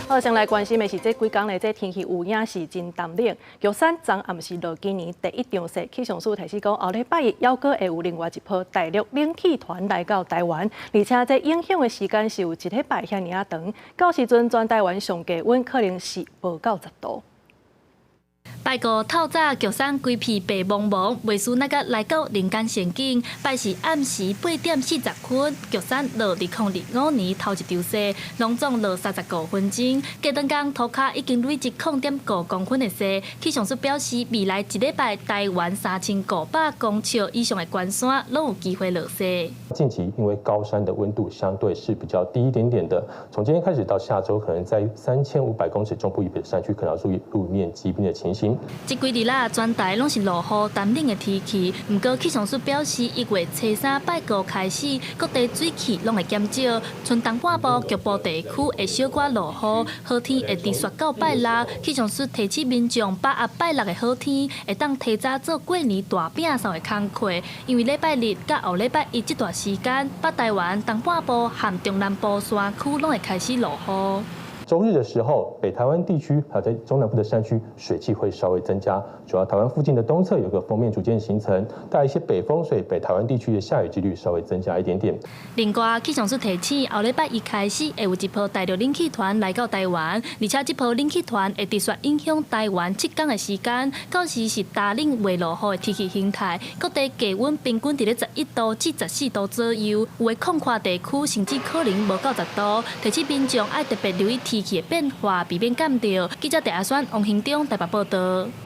好，先來關心的是，這幾工咧，這天氣有影是真澹冷。玉山昨暗時落今年第一場雪，氣象署提醒講，後禮拜一猶閣會有另外一波大陸冷氣團來到台灣，而且這影響的時間是有一禮拜遐爾仔長。到時陣全台灣上低溫可能是無到10度。拜五透早，玉山規片白茫茫，未輸那個來到人間仙境。拜四暗時8點40分，玉山落2025年頭一場雪，攏總落35分鐘。隔頓工塗跤已經累積0.5公分的雪。氣象署表示，未來一禮拜台灣3500公尺以上的懸山攏有機會落雪。近期因為高山的溫度相對是比較低一點點的，從今天開始到下週，可能在3500公尺中部以北的山區，可能要注意路面積冰的情形。這幾日啦，全台攏是落雨、乾冷的天氣。毋過氣象署表示，1月初三拜五開始，各地水汽攏會減少。賰東半部局部地區會小可落雨，好天會持續到拜六。氣象署提醒民眾把握拜六的好天，會當提早做過年大餅掃的工課。因為禮拜日佮後禮拜一這段時間，北台灣東半部和中南部山區攏會開始落雨。週日的時候，北台灣地區還有在中南部的山區，水汽會稍微增加。主要台灣附近的東側有個鋒面逐漸形成，帶來一些北風，所以北台灣地區的下雨幾率稍微增加一點點。另外，氣象署提醒，後禮拜一開始會有一波大陸冷氣團來到台灣，而且這波冷氣團會持續影響台灣7天的時間。到時是乾冷未落雨的天氣形態，各地低溫平均佇咧11度至14度左右，有的曠闊地區甚至可能無到10度。提醒民眾愛特別留意天氣的變化，避免感著。記者鄭阿選、王興中台北報道。